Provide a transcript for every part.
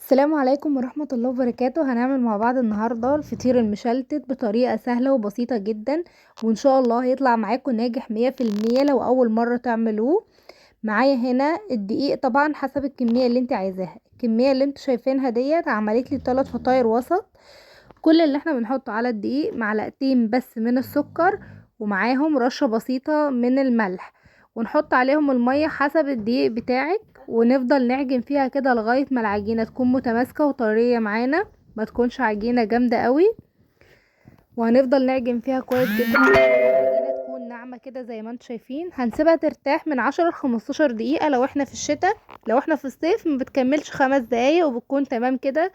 السلام عليكم ورحمة الله وبركاته. هنعمل مع بعض النهاردة الفطير المشلتت بطريقة سهلة وبسيطة جدا، وإن شاء الله هيطلع معاكم ناجح 100% لو أول مرة تعملوه. معايا هنا الدقيق طبعا حسب الكمية اللي انت عايزاها، الكمية اللي انتوا شايفينها ديت عملت لي 3 فطاير وسط. كل اللي احنا بنحطه على الدقيق معلقتين بس من السكر، ومعاهم رشة بسيطة من الملح، ونحط عليهم المية حسب الدقيق بتاعك، ونفضل نعجن فيها كده لغاية ما العجينة تكون متماسكة وطرية معانا، ما تكونش عجينة جامدة قوي. وهنفضل نعجن فيها كويس جدا عشان العجينة تكون ناعمة كده زي ما انتم شايفين. هنسيبها ترتاح من 10 لخمستاشر دقيقة لو احنا في الشتاء، لو احنا في الصيف ما بتكملش 5 دقايق وبتكون تمام كده.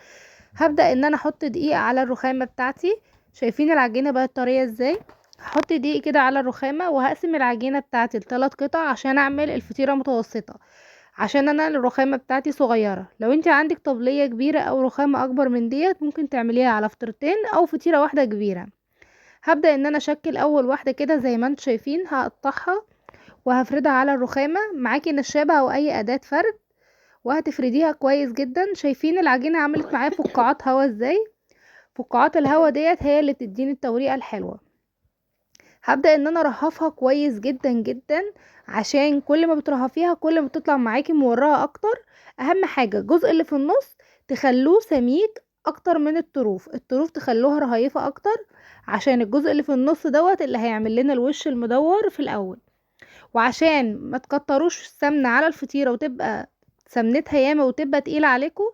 هبدأ ان انا احط دقيق على الرخامة بتاعتي. شايفين العجينة بقت طرية ازاي؟ هحط دقيق كده على الرخامة وهقسم العجينة بتاعتي لثلاث قطع عشان اعمل الفطيرة متوسطة، عشان انا الرخامة بتاعتي صغيرة. لو انت عندك طبلية كبيرة او رخامة اكبر من ديت ممكن تعمليها على فطيرتين او فطيرة واحدة كبيرة. هبدأ ان انا اشكل اول واحدة كده زي ما انتم شايفين، هقطعها وهفردها على الرخامة. معاكي نشابة او اي اداة فرد، وهتفرديها كويس جدا. شايفين العجينة عملت معايا فقاعات هوا ازاي؟ فقاعات الهوا ديت هي اللي بتديني التوريقة الحلوة. هبدأ ان انا ارهفها كويس جدا جدا، عشان كل ما بترهفيها كل ما بتطلع معاكي مورقة اكتر. اهم حاجة الجزء اللي في النص تخلوه سميك اكتر من الطروف، الطروف تخلوها رهيفة اكتر، عشان الجزء اللي في النص دوت اللي هيعمل لنا الوش المدور في الاول. وعشان ما تكتروش السمنة على الفطيرة وتبقى سمنتها ياما وتبقى تقيلة عليكم،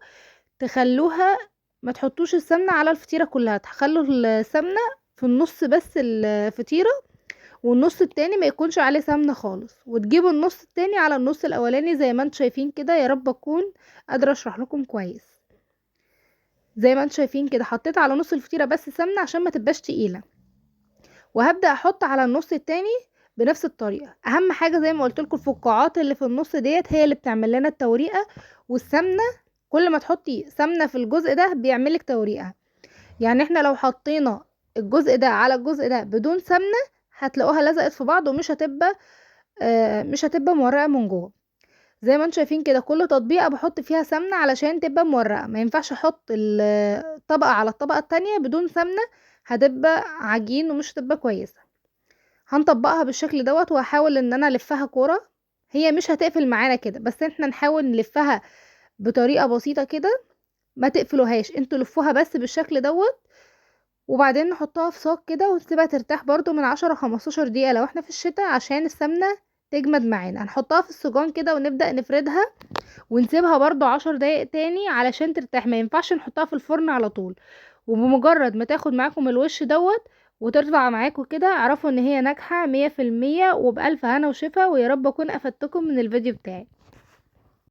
تخلوها ما تحطوش السمنة على الفطيرة كلها، تخلوا السمنة في النص بس الفطيرة، والنص التاني ما يكونش عليه سمنة خالص، وتجيبوا النص التاني على النص الاولاني زي ما انتم شايفين كده. يا رب اكون قادرة اشرح لكم كويس. زي ما انتم شايفين كده حطيت على نص الفطيرة بس سمنة عشان ما تبقاش تقيلة، وهبدأ احط على النص التاني بنفس الطريقة. اهم حاجة زي ما قلت لكم الفقاعات اللي في النص ديت هي اللي بتعمل لنا التوريقة، والسمنة كل ما تحطي سمنة في الجزء ده بيعملك توريقة. يعني احنا لو حطينا الجزء ده على الجزء ده بدون سمنة هتلاقوها لزقت في بعض ومش هتبقى مورقة من جوه. زي ما انتم شايفين كده كل تطبيقة بحط فيها سمنة علشان تبقى مورقة، ما ينفعش احط الطبقة على الطبقة التانية بدون سمنة، هتبقى عجين ومش هتبقى كويسة. هنطبقها بالشكل دوت، وهحاول ان انا الفها كورة. هي مش هتقفل معانا كده، بس احنا نحاول نلفها بطريقة بسيطة كده، ما تقفلوهاش، انتوا لفوها بس بالشكل دوت، وبعدين نحطها في صاج كده ونسيبها ترتاح برضو من 10 لخمستاشر دقيقة لو احنا في الشتاء عشان السمنة تجمد معانا. هنحطها في السجان كده ونبدأ نفردها ونسيبها برضو 10 دقايق تاني علشان ترتاح، ما ينفعش نحطها في الفرن على طول. وبمجرد ما تاخد معاكم الوش دوت وتطلع معاكم كده اعرفوا ان هي ناجحة 100% وبألف هنا وشفا. ويا رب اكون افدتكم من الفيديو بتاعي.